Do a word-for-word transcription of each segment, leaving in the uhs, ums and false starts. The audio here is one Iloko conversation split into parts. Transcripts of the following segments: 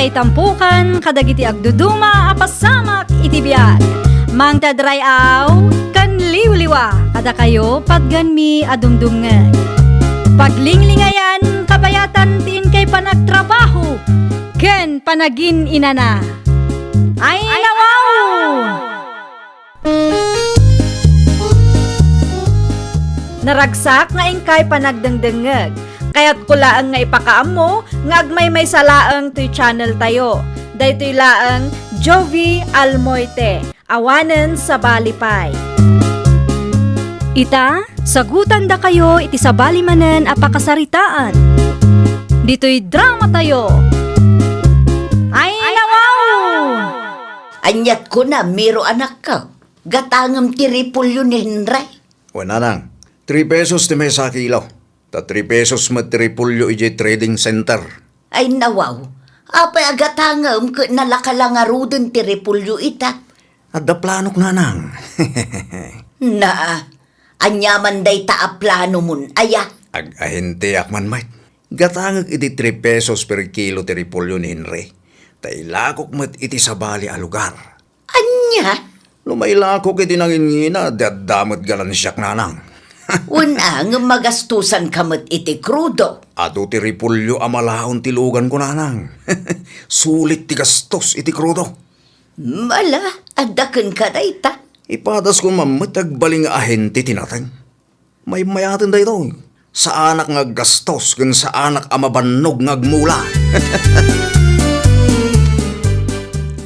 Itampukan kadagiti agduduma a pasamak iti biag. Mangted ray-aw ken liwliwa kadakayo patgenmi a dumdumngeg. Paglinglingayan kabayatan ti inkay panagtrabaho ken panagin-inana. Ay, nawaw! Naragsak nga inkay panagdengdengngeg. Kayatko laeng nga ipakaammo nga agmaymaysa laeng toy channel tayo. Daytoy laeng Jovie Almoite, awanen sabali pay. Ita, sagutandakayo iti sabali manen a pakasaritaan. Ditoy drama tayo. Ay, nawaw! Aniat kuna, Miro, anakko? Gatangem ti repolyo ni Henry? Wen, nanang, three pesos ti maysa a kilo. Ta three pesos met ti repolyo idiay trading center. Ay, nawaw. Apay a gatangem ket nalaka la ngaruden ti repolyo ita? Adda planok, nanang. Naa, aniaman dayta a planomon, aya? Ag-ahenteak man met. Gatangek iti three pesos per kilo ti repolyo ni Henry. Ta ilakok met iti sabali a lugar. Ania? No mailakok iti nanginngina, di adda met ganansiak, nanang. Wen a, ngem magastosanka met iti krudo. Adu ti repolyo a malaon ti luganko, nanang. Sulit ti gastos iti krudo. Mala, adda kenka dayta. Ipadaskon man met ti agbalin nga ahente ti nateng. Maymayaten daytoy. Saanak nga aggastos ken saanak a mabannog nga agmula.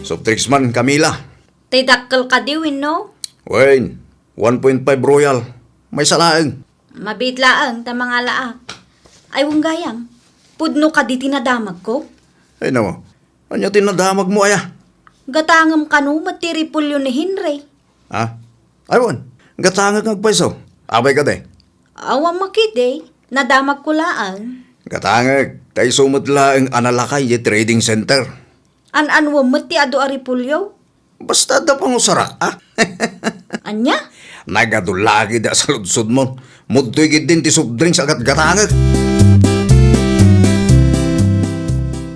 Soft drinks man, Camila. Tay dakkel kadi wenno? Wen, one point five Royal. Maysa laeng. Mabiit laeng ta mangalaak. Ay, wen gayam. Pudno kadi ti nadamagko? Ay, nawa. Ania ti nadamagmo, aya? Gatangem kano met ti repolyo ni Henry. Ha? Ay, wen. Gatangek nga agpayso. Apay kadi? Awan makidi. Nadamagko laeng. Gatangek, ta isu met laeng a nalaka idiay trading center. An-anuem met ti adu a repolyo? Basta adda pangusarak, a? Ania? Nagadu la ketdi a saludsodmon. Mudtoy ketdin ti soft drinks a gatgatangek.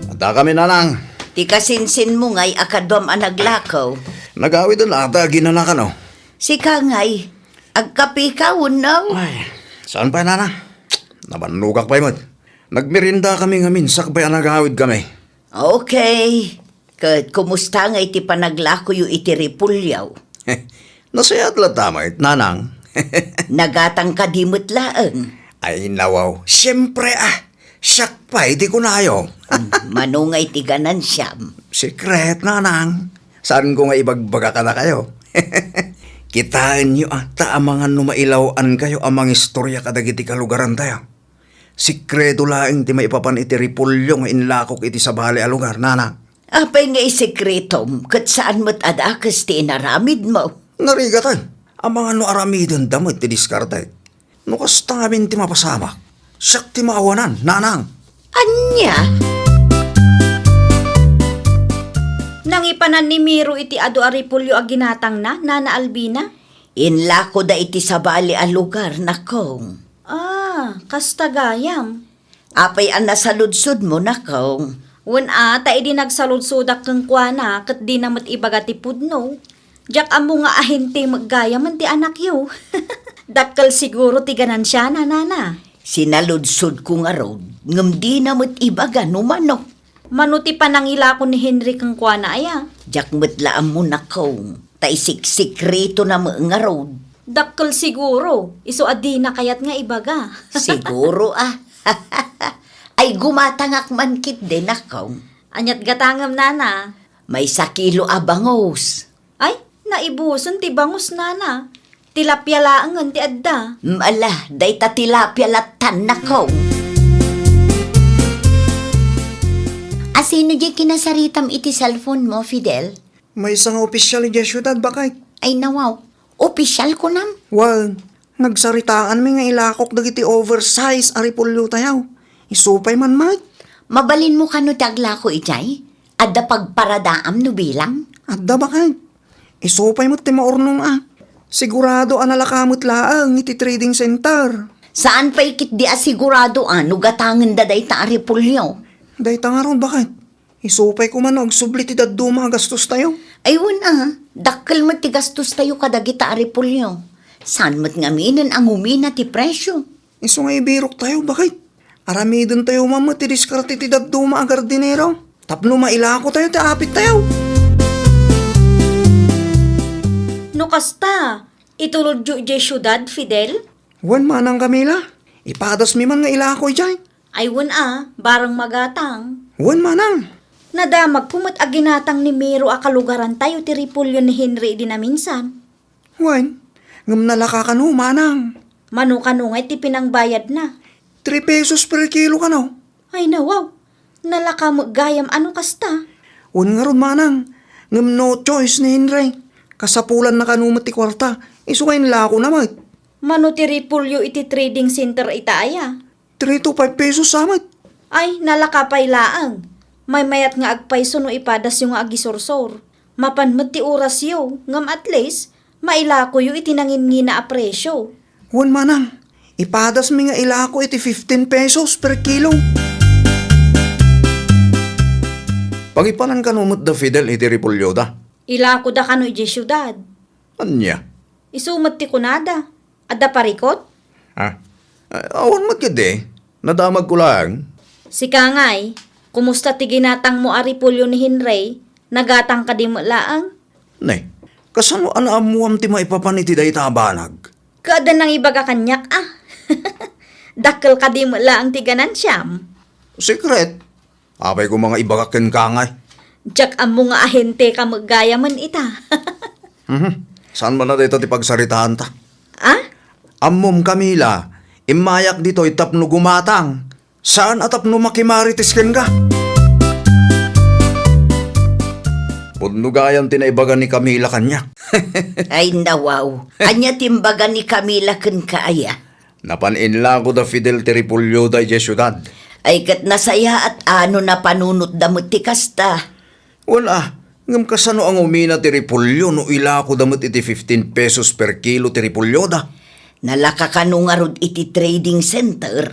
Addakami, nanang. Ti kasinsinmo ngay a kaduam a naglakaw. Nagawiden la ta aginana kano. Sika ngay, agkapeka wenno? Ay, saan pay, nanang? Nabannogak pay met. Nagmeriendakami ngamin sakbay a nagawidkami. Okay. Ket kumusta ngay ti panaglakoyo iti repolyo? Nasayaat latta met, nanang. Nagatang kadi met laeng? Ay, nawaw. Siempre, a. Siak pay ti kunayo. Mano ngay ti ganansiam? Secret, nanang. Saanko nga ibagbaga kadakayo. Kitaenyo, a, ta amangan no mailaw-ankayo a mangistorya kadagiti kalugarantayo. Sekreto laeng ti maipapan iti repolyo nga inlakok iti sabali a lugar, nanang. Apay nga isekretom ket saan met a dakes ti inaramidmo? Narigat, a, amangan no aramidenda met ti diskarte. No kasta ngamin ti mapasamak, siak ti maawanan, nanang. Ania? Nangipanan ni Miro iti adu a repolyo a ginatangna, Nana Albina? Inlakoda iti sabali a lugar, nakong. Ah, kasta gayam. Apay a nasaludsodmo, nakong? Wen a, ta idi nagsaludsodak kenkuana, ket dina met ibaga ti pudno. Diak ammo nga ahente met gayamen ti anakyo. Dakkel siguro ti ganansiana, nana. Sinaludsodko ngarud, ngem dina met ibaga no mano. Mano ti panangilako ni Henry kenkuana aya? Diak met la ammo, nakong. Ta isiksikretona met ngarud. Dakkel siguro, isu a dina kayat nga ibaga. Siguro, a. Ay, gumatangak man ketdi, nakong. Aniat gatangem, nana? Maysa kilo a bangus. Ay, naibusen ti bangus, nana. Tilapia laengen ti adda. Ala, dayta tilapia lattan, nakong. Asino diay kinasaritam iti cellphone mo, Fidel? Maysa nga opisial idiay siudad, baket. Ay, nawaw. Opisial, kunam? Wen, nagsaritaanmi nga ilakok dagiti oversize a repolyotayo. Isu pay man met. Mabalinmo kano ti aglako idiay? Adda pagparadaam no bilang? Adda, baket. Isu pay met ti maurnong, a. Sigurado a nalaka met laeng iti trading center. Saan pay ketdi a sigurado, a, no gatangenda dayta a repolyo? Dayta ngarud, baket. Isu pay koma no agsubli ti dadduma a gastostayo. Ay, wen a, dakkel met ti gastostayo kadagita a repolyo. Saan met ngaminen a ngumina ti presio? Isu nga ibiroktayo, baket. Aramidentayo man met ti diskarte ti dadduma a gardinero tapno mailakotayo ti apittayo. No kasta, itulodyo idiay siudad, Fidel? Wen, Manang Camila. Ipadasmi man nga ilako idiay. Ay, wen a, bareng magatang. Wen, Manang. Nadamagko met a ginatang ni Miro a kalugarantayo ti repolyo ni Henry idi naminsan. Wen, ngem nalaka kano, Manang. Mano kano ngay ti pinangbayadna? Three pesos per kilo kano. Ay, nawaw. Nalaka met gayam a no kasta. Wen ngarud, Manang, ngem no choice ni Henry. Kasapulanna kano met ti kuarta. Isu nga inlakona met. Mano ti repolyo iti trading center ita aya? Three to five pesos sa met. Ay, nalaka pay laeng. Maymayat nga agpayso no ipadasyo nga agisursor. Mapan met ti orasyo, ngem at least, mailakoyo iti nangingina a presyo. Wen, Manang, ipadasmi nga ilako iti fifteen pesos per kilo. Pangipanan kano met da Fidel iti repolyoda? Ilakoda kano idiay siudad. Ania? Isu met ti kunada. Adda parikot? Ah, ah, awan met ketdi. Nadamagko laeng. Sika ngay, kumusta ti ginatangmo a repolyo ni Henry? Nagatang kadi met laeng? Ne, kasano a naammoam ti maipapan iti dayta a banag? Ket adda nangibaga kaniak, a. Dakkel kadi met laeng ti ganansiam? Secret. Apay koma nga ibagak kenka ngay? Diak ammo nga ahenteka met gayamen ita. Mhm. Saan man a dayta ti pagsaritaanta? Ah? Ammom, Camila, immayak ditoy tapno gumatang. Saan a tapno makimarites kenka. Pudno gayam ti naibaga ni Camila kaniak. Ay, nawaw. Ania ti imbaga ni Camila kenka aya? Napan inlako da Fidel ti repolyoda idiay siudad. Ay, ket nasayaat a no napanunotda met ti kasta. Wen a, ngem kasano a ngumina ti repolyo no ilakoda met iti fifteen pesos per kilo ti repolyoda? Nalaka kano ngarud iti trading center?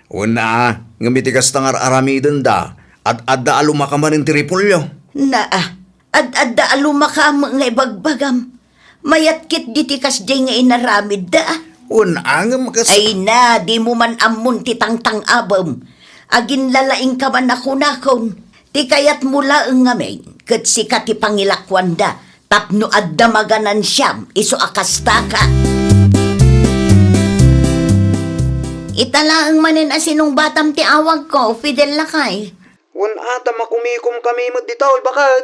Wen a, ngem iti kasta nga ar-aramidenda, ad-adda a lumaka manen ti repolyo. Naa, ad-adda a lumaka met nga ibagbagam. Mayat ketdi ti kasdiay nga inaramidda. Wen a, ngem kas- Ay na, dimo man ammon ti tangtang-abem. Aginlalaingka man a kunakon. Ti kayatmo laeng ngamin, ket sika ti pangilakuanda, tapno adda maganansiam isu a kastaka. Ita laeng manen a sinungbatam ti awagko, Fidel lakay. Wen a, ta makumikomkami met ditoy, baket.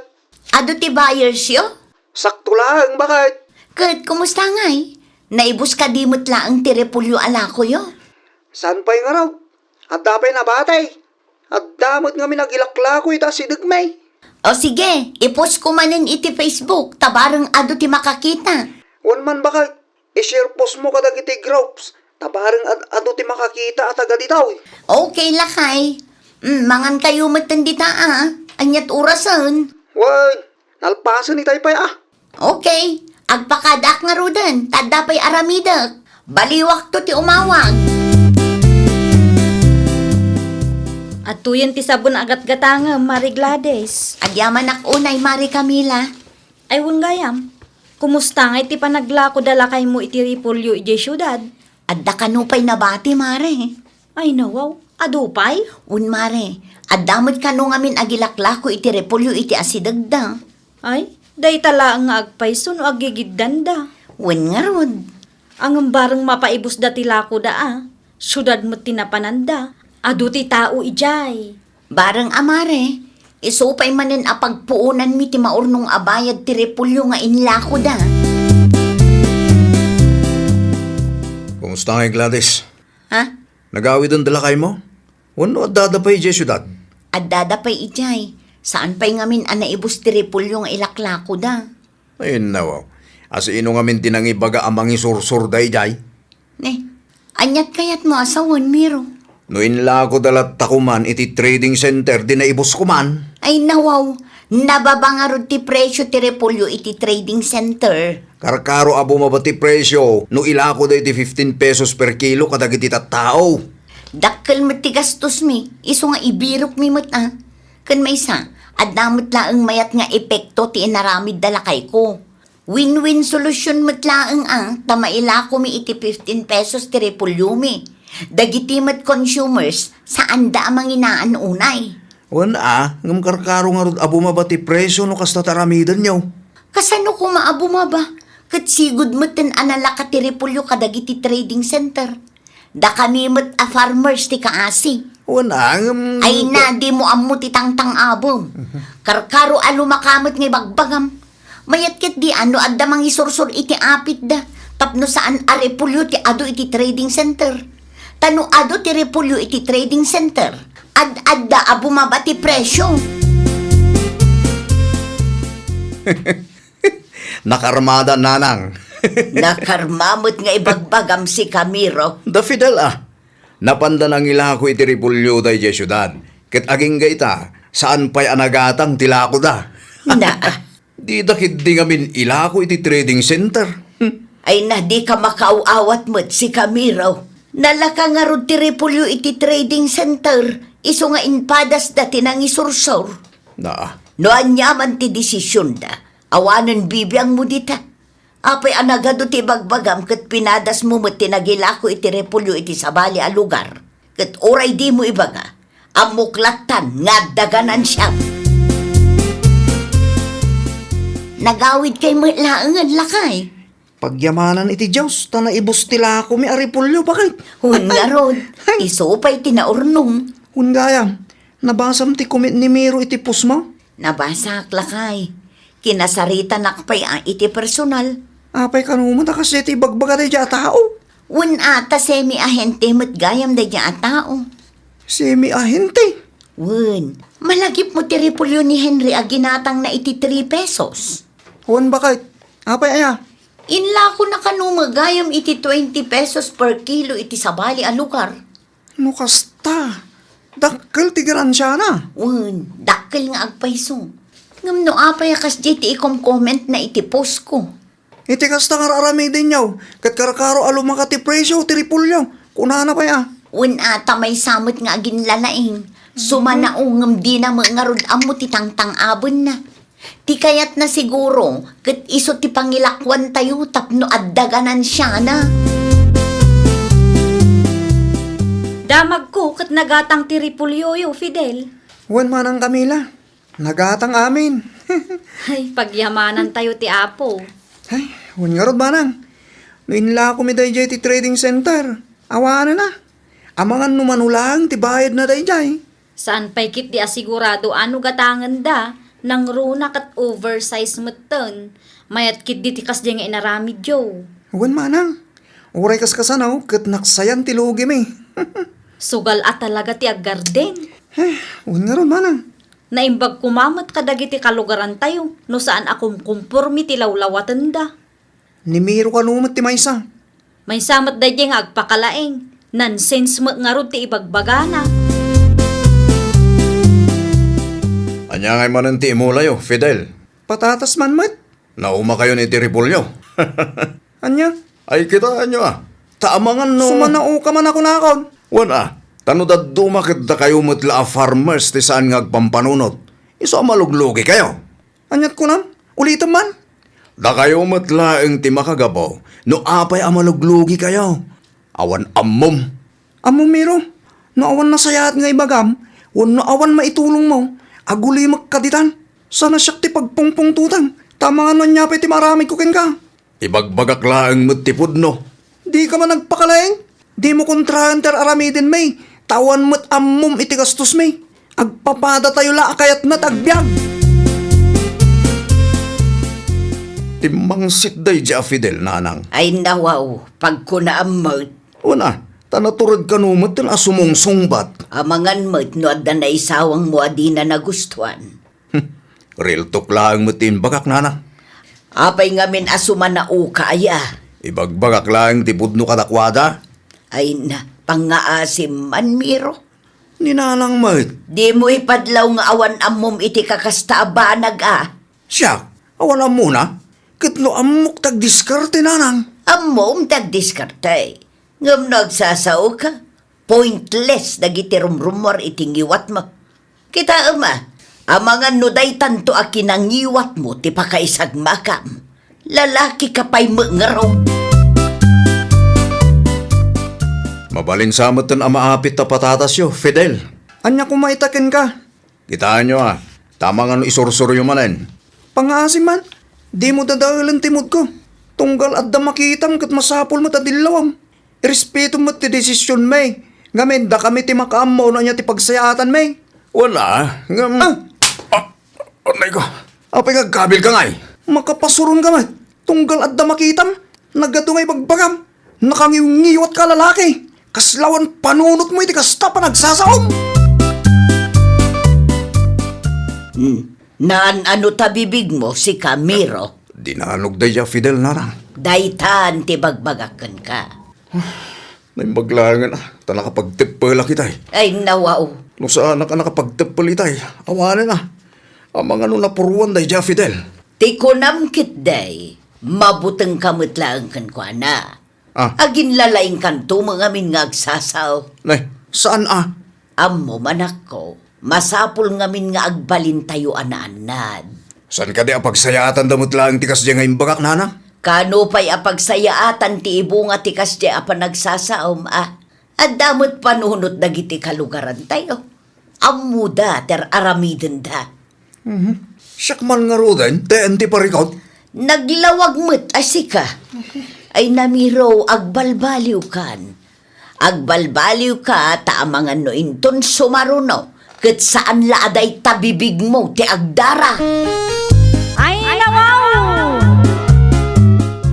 Adu ti buyersyo? Sakto laeng, baket. Ket kumusta ngay? Naibus kadi met laeng ti repolyo a lakoyo? Saan pay ngarud? Adda pay nabati. Adda met ngamin agilaklako ita asidegmi. O sige, ipost ko manen iti Facebook, ta bareng adu ti makakita. Wen man, baket, i-share post mo kadagiti groups, ta bareng ad-, adu ti makakita a taga ditoy. Okay, lakay. Mm, mangankayo metten dita, a. Aniat orasen? Wen, nalpasen itay pay, a. Okay, agpakadaak ngaruden, ta adda pay aramidek. Baliwakto ti umawag. Adtoyen ti sabon a gatgatangem, Mari Gladys. Agyamanak unay, Mari Camila. Ay, wen gayam. Kumusta ngay ti panaglako da lakaymo iti repolyo idiay siudad? Adda kano pay nabati, Mare? Ay, nawaw. Adu pay? Wen, Mare. Adda met kano ngamin agilaklako iti repolyo iti asidegda. Ay, dayta laeng nga agpayso no agigiddanda. Wen ngarud. Ngem bareng mapaibusda ti lakoda, a. Siudad met ti napananda. Adu ti tao idiay. Bareng a, Mare, isu pay manen a pagpuonanmi ti maurnong a bayad ti repolyo nga inlakoda. Kumusta ngay, Gladys? Ha? Nagawiden da lakaymo? Wenno addada pay idiay siudad? Addada pay idiay. Saan pay ngamin a naibus ti repolyo nga ilaklakoda. Ay, nawaw. Asino ngamin ti nangibaga a mangisursor daydiay? Ne, aniat kayatmo a sawen, Miro? No inlakoda latta koman iti trading center, di naibus koman. Ay, nawaw. Nababa ngarud ti presyo ti repolyo iti trading center. Karkaro a bumaba ti presyo no ilakoda iti fifteen pesos per kilo kadagiti tattao. Dakkel met ti gastosmi, isu nga ibirokmi met a. Ken maysa, Adda met laeng mayat nga epekto ti inaramidda lakayko. Win-win solution met laeng a ta mailakomi iti fifteen pesos ti repolyomi dagiti met consumers saanda a manginaan unay. Wen a, ngem karkaro ngarud a bumaba ti presyo no kasta ti aramidenyo. Kasano koma a bumaba? Ket sigud metten a nalaka ti repolyo kadagiti trading center. Dakami met a farmers ti kaasi. Wen a, ngem Ay na, dimo ammo ti tangtang-abem. Karkaro a lumaka met nga ibagbagam. Mayat ketdi a no adda mangisursor iti apitda tapno saan a repolyo ti adu iti trading center. Ta no adu ti repolyo iti trading center, ad-adda a bumaba ti presyo. Nakarmada, nanang. Nakarma met nga ibagbagam, si Camiro. Da Fidel a. Napanda nangilako iti repolyo daydiay siudad. Ket agingga ita, saan pay a nagatang ti lakoda. Naa. Dida ketdi ngamin ilako iti trading center. Hmm. Ay na, dika makaaw-awat met, si Camiro. Nalaka ngarud ti repolyo iti trading center, isu nga impadasda ti nangisursor. Naa. No aniaman ti desisionda, awanen bibiangmo dita. Apay a nagadu ti ibagbagam ket pinadasmo met ti nagilako iti repolyo iti sabali a lugar? Ket uray dimo ibaga, ammok lattan nga adda ganansiam. Nagawidkay met laengen, lakay. Pagyamanan iti Dios, ta naibus ti lakomi a repolyo, bakit? Wen ngarud, isu pay ti naurnong. Wen gayam, nabasam ti comment ni Miro iti postmo? Nabasak, lakay. Kinasaritanak pay a iti personal. Apay kano met a kasdiay ti ibagbaga daydiay a tao? Wen a, ta semi-ahente met gayam daydiay a tao. Semi-ahente? Wen, malagipmo ti repolyo ni Henry a ginatangna iti three pesos. Wen, bakit? Apay aya? Inlakona kano met gayam iti twenty pesos per kilo iti sabali a lugar. No kasta, dakkel ti ganansiana. Wen, dakkel nga agpayso. Ngem no apay a kasdiay ti ikomkomentna iti postko? Iti kasta nga ar-aramidenyo, ket karkaro a lumaka ti presyo ti repolyo, kunana pay a. Wen a, ta maysa met nga aginlalaing. Sumanao ngem dina met ngarud ammo ti tangtang-abenna. Ti kayatna siguro, ket isu ti pangilakuantayo tapno adda ganansiana. Damagko ket nagatang ti repolyoyo, Fidel. Wen manang, Camila, nagatang amin. Ay, pagyamanantayo ti Apo. Ay, wen ngarud manang, no inlakomi daydiay ti trading center, awanen a. Amangan no mano laeng ti bayadna daydiay. Saan pay ketdi a sigurado a no gatangenda, nangruna ket oversize metten. Mayat ketdi ti kasdiay nga inaramidyo. Wen manang, uray kaskasano ket naksayan ti lugimi. Sugal a talaga ti aggarden. Eh, wen ngarud manang. Naimbag koma met kadagiti kalugarantayo no saan a kumkumpormi ti lawlawatenda. Ni Miro kano met ti maysa. Maysa met daydiay nga agpakalaing. Nonsense met ngarud ti ibagbagana. Ania ngay manen ti imulayo, Fidel? Patatas man met. Naumakayon iti repolyo. Ania? Ay, kitaenyo a. Ta amangan no Sumanaoka man a kunakon. Wen a, ta no dadduma ket dakayo met la a farmers ti saan nga agpampanunot, isu a maluglugikayo. Aniat kunam? Ulitem man. Dakayo met laeng ti makagapu no apay a maluglugikayo. Awan ammom. Ammom, Miro, no awan nasayaat nga ibagam, wenno awan maitulongmo, agulimek kaditan. Sana siak ti pagpungpungtotem, ta amangan no ania pay ti maaramidko kenka. Ibagbagak laeng met ti pudno. Dika man agpakalaing? Dimo kontraen ti ar-aramidenmi, ta awan met ammom iti gastosmi. Agpapadatayo la a kayatna ti agbiag. Timmangsit daydiay a Fidel, nanang. Ay, nawaw, pagkunaam met. Wen a, ta natured kano metten a sumungsungbat. Amangan met no adda naisawangmo a dina nagustuan. Hmm. Real talk laeng met ti imbagak, nanang. Apay ngamin a sumanaoka aya? Ibagbagak laeng ti pudno kadakuada. Ay na, pangngaasim man, Miro. Ni nanang met. Dimo ipadlaw nga awan ammom iti kakasta a banag a. Siak, awan ammona? Ket no ammok ti agdiskarte, nanang. Ammom ti agdiskarte. Ngem no agsasaoka, pointless dagiti rumrumuar iti ngiwatmo. Kitaem a, Amangan no daytanto a kinangiwatmo ti pakaisagmakam. Lalakika pay met ngarud. Mabalin sa metten a maapit ta patatasyo, Fidel. Ania koma ita kenka? Kitaenyo a, ta amangan no isursuryo manen. Pangaasi man, dimo dadaelen ti moodko. Tunggal adda makitam ket masapul met a dillawam. Irespetom met ti desisionmi. Ngamin, dakami ti makaammo no ania ti pagsayaatanmi. Wala, ngem... Ah! Ah, anay ko. Apay nga agkabilka ngay? Makapasuronka met. Tunggal adda makitam. Nagadu nga ibagbagam. Nakangiwngiwatka a lalaki. Kasla awan panunotmo iti kasta a panagsasaom. Hmm. Naan-ano ta bibigmo, sika, Miro? Dinanog dayta, Fidel, nanang. Daytan ti bagbagak kenka. Naimbag laengen a, ta nakapagteppelak itay. Ay, nawaw. No saanak a nakapagteppel itay, awanen a. Amangan no napuruan dayta, Fidel. Ti kunam ketdi, mabutengka met laeng kenkuana. Ah. Aginlalaingkanto met ngamin nga agsasaw. Nay, saan a? Ammom, anakko, masapul ngamin nga agbalintayo a naannad. Saan kadi a pagsayaatanda met laeng ti kasdiay nga imbagak, nanang? Kaano pay a pagsayaatan ti ibunga ti kasdiay a panagsasaom a? Adda met panunot dagiti kalugarantayo. Ammoda ti ar-aramidenda. Mhm. Siak man ngaruden, teen ti parikut. Naglawag met a sika. Ay, Miro, agbalbaliwkan. Agbalbaliwka ta amangan no inton sumaruno, ket saan la a dayta bibigmo ti agdara. Ay, nawaw!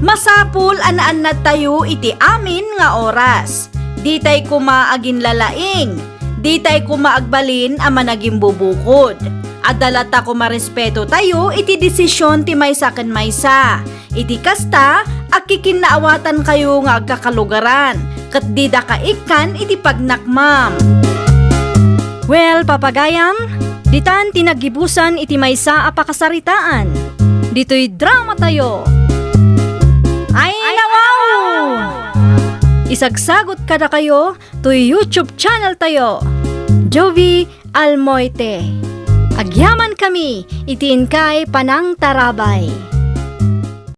Masapul a naannadtayo iti amin nga oras. Ditay koma aginlalaing. Ditay koma agbalin a managimbubukod. Adda latta koma respetotayo iti desisyon ti maysa ken maysa. Iti kasta, akikinnaawatankayo nga agkakalugaran, ket dida kaikkan iti pagnakmam. Well, papagayam, ditan ti naggibusan iti maysa a pakasaritaan. Ditoy dramatayo. Ay, nawaw! Isagsagot kadakayo toy YouTube channel tayo, Jovie Almoite. Agyamankami iti inkay panangtarabay.